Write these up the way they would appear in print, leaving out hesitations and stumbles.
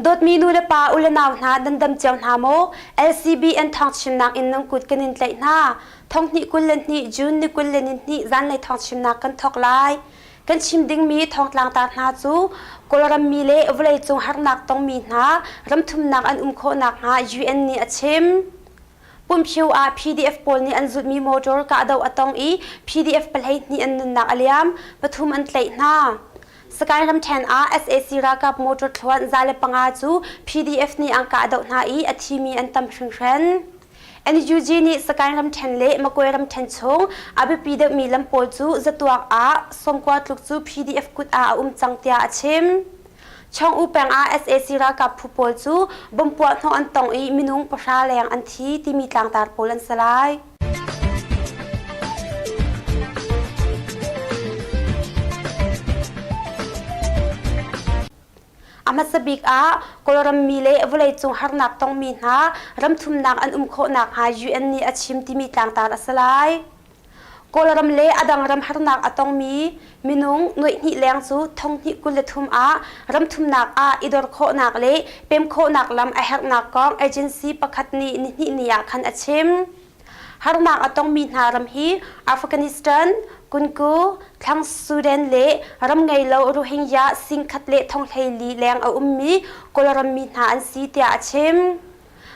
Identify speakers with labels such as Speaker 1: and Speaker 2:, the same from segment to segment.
Speaker 1: Dawtmi nu le pa u le nau hna nan dam cio hna maw? LCBN thawngchimnak in nan kut kan in tlaih hna. Thonghnih 22 June ni 22 zanlei thawngchimnak kan thawk lai. Kan chim dingmi thawngtlangtar hna cu Kawlram mi le vawleicung harnak tongmi hna ramthumnak an um khawh nakhnga UN nih a chim. Pumphio ah PDF pawl nih an zulhmi motor kahdoh a tong i PDF 12 an nunnak a liam, pathum an tlaih hna. Sagaing ramṭhen ah sac ralkap motor thluan 105 cu PDF nih an kahdoh hna i a thimi an tam hringhran. NUG nih Sagaing ramṭhen le Magway ramṭhen chung a biapi deuhmi lam pawl cu zatuak ah sawmkua tluk cu PDF kut ah a um cang tiah a chim. Chong-u peng ah sac ralkap phu pawl cu bomb puahhnawh an tong i minung pahra leng an thi timi tlangtar pawl an si lai. A hmasa bik ah Kawlram mi le vawleicung harnak tongmi hna ramthumnak an um khawh nakhnga UN nih a chim timi tlangtar a si lai. Kawlram le a dang ram harnak a tongmi minung nuaihnih leng cu thonghnih 23 ah ramthumnak ah i dor khawhnak le pem khawhnak lam a herhnak kong agency pakhat nih nihnih ni ah khan a chim. Harnak a tongmi hna ram hi Afghanistan, Kunku, Thlang Sudan le ram ngei lo Rohingya singkhat le thonghleili leng a ummi Kawlram mi hna an si tiah a chim.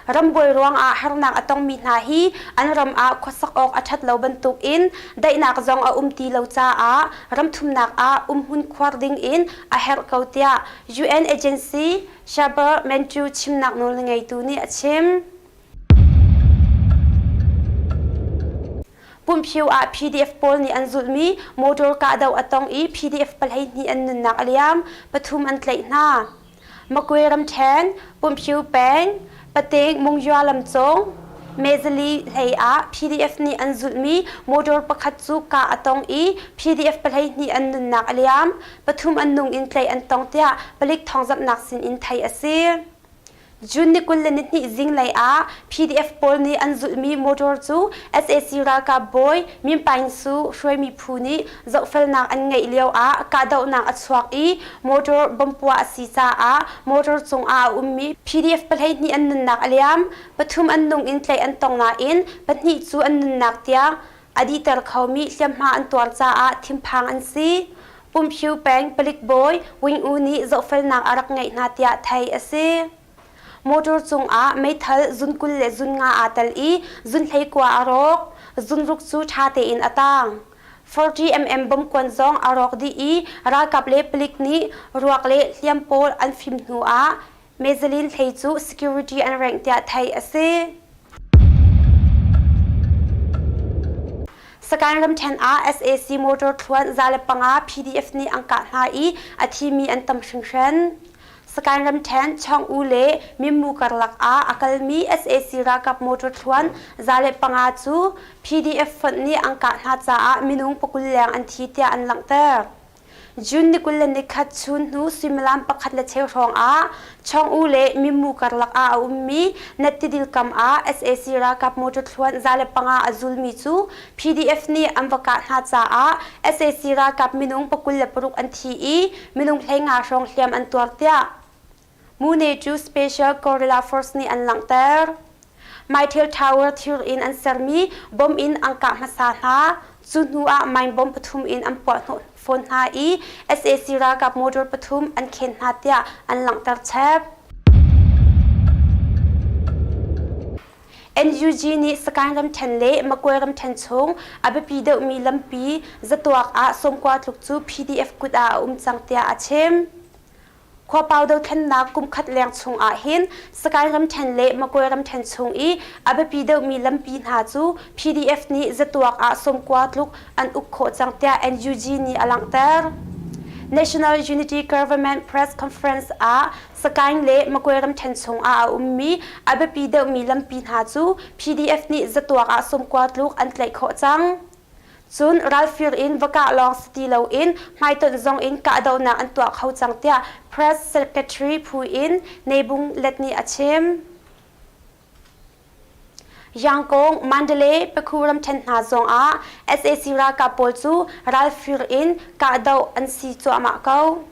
Speaker 1: Rambuai ruangah harnak a tongmi hna hi an ram ah khuasak awk a ṭhat lo bantukin daihnak zong a um ti lo caah ramthumnak ah umhmun khuar dingin a herh ko tiah UN agency Shabar Manchu chimnak nawl ngeitu nih a chim. Pumphio ah PDF pawl nih an zulhmi motor kahdoh a tong i PDF 12 an nunnak a liam, pathum an tlaih hna. Makwe ramṭhen, Pumphio peng, Pating Mungyua lamcung, Mezali hlei ah PDF nih an zulhmi motor pakhat cu kah a tong i PDF 12 an nunnak a liam, pathum an nung in tlaih an tong tiah palik thawngzamhnak sin in theih a si. June ni 22 zinglei ah PDF pawl nih an zulhmi motor cu sac ralkap bawi Min Paing Su hruaimi phu nih zohfelnak an ngeih lio ah kahdohnak a chuak i motor bomb puah a si caah motor cungah a ummi PDF 12 an nunnak a liam. Pathum an nung in tlaih an tong nain pahnih cu an nunnak tiang a dihter khomi hliamhma an tuar caah thinphang an si. Pumphyu peng palik bawi Wing U nih zohfelnak a rak ngeih hna tiah theih a si. Motor cungah meithal zun 20 le zun nga aa tel i zun 19 a rawk. Zun ruk cu ṭha tein a tang. 40 mm bomkuan zong a rawk dih i ralkap le palik nih ruak le hliam pawl an fim hnu ah Mezalin hlei cu security an rengh tiah theih a si. Sagaing ramṭhen ah sac motor thluan 105 PDF nih an kah hna i a thimi an tam hringhran. Sagaing ramṭhen Chawng-U le Mimmu karlak ah a kalmi sac ralkap motor thluan 105 cu PDF fonh nih an kah hna caah minung pakul leng an thi tiah an langhter. June ni 21 chun hnu suimilam pakhat le cheu hrawng ah Chawng-U le Mimmu karlak ah a ummi Nat tidil kam ah sac ralkap motor thluan 105 a zulmi cu PDF nih an va kah hna caah sac ralkap minung 26 an thi i minung 15 hrawng hliam an tuar tiah Mune cu Special Guerrilla Force nih an langhter. Mytel Tower thir in an sermi bomb in an kah hmasa hna. Cu hnu ah mine bomb pathum in an puahhnawh fawn hna i sac ralkap motor pathum an khen hna tiah an langhter chap. NUG nih Sagaing ramṭhen le Magway ramṭhen chung a biapi deuhmi lampi zatuak ah sawmkua tluk cu PDF kut ah a um cang tiah a chim. Khuapau dothlennak kumkhat leng chung ahhin Sagaing ramṭhen le Magway ramṭhen chung i a biapi deuhmi lampi hna cu PDF nih zatuak ah sawmkua tluk an uk khawh cang tiah NUG nih a langhter. National Unity Government Press Conference ah Sagaing le Magway ramṭhen chung ah a ummi a biapi deuhmi lampi hna cu PDF nih zatuak ah sawmkua tluk an tlaih khawh cang. Cun ralfir in va kah lawng si ti loin hmaitonh zong in kahdohnak an tuah kho cang tiah Press Secretary phu in Nebung Let nih a chim. Yangkong, Mandalay, Pakhu ramṭhen hna zong ah sac ralkap pawl cu ralfir in kahdoh an si cuahmah ko.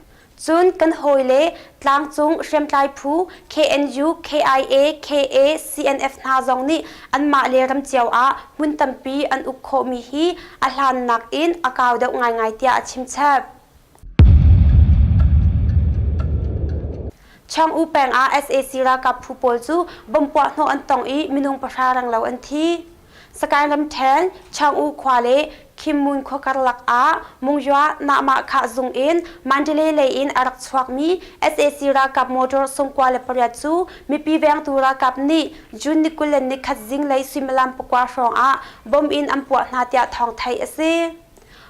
Speaker 1: Cun kan hawile tlangcung hriamtlai phu KNU, KIA, KA, CNF hna zong nih anmah le ram cio ah hmun tampi an uk khawhmi hi a hlannak in a kau deuh ngaingai tiah a chimchap. Chong-U peng ah sac ralkap phu pawl cu bomb puahhnawh an tong i minung pahra renglo an thi. Sagaing ramṭhen Chong-U khua le Khimmun khua karlak ah Mungyua Nahmahkhah zung in Mandalay lei in a rak chuakmi sac ralkap motor 98 cu mipi vengtu ralkap nih June ni 21 zinglei suimilam pakua hrawng ah bomb in an puah hna tiah thawng theih a si.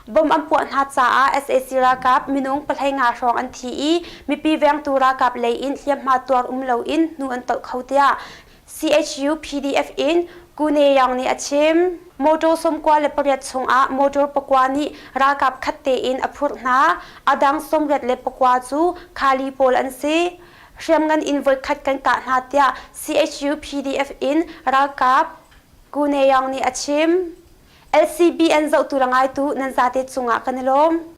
Speaker 1: Bomb an puah hna caah sac ralkap minung pahlei nga hrawng an thi i mipi vengtu ralkap lei in hliamhma tuar um loin hnu an tolh kho tiah CHU PDF in Kune Yang nih a chim. Motor 98 chungah motor pakua nih ralkap khat tein a phurh hna. A dang 84 cu khali pawl an si. Hriamngan in voikhat kan kah hna tiah CHU PDF in ralkap Kune Yang nih a chim. LCBN zohtu le ngaitu nan zate cungah kan i lawm.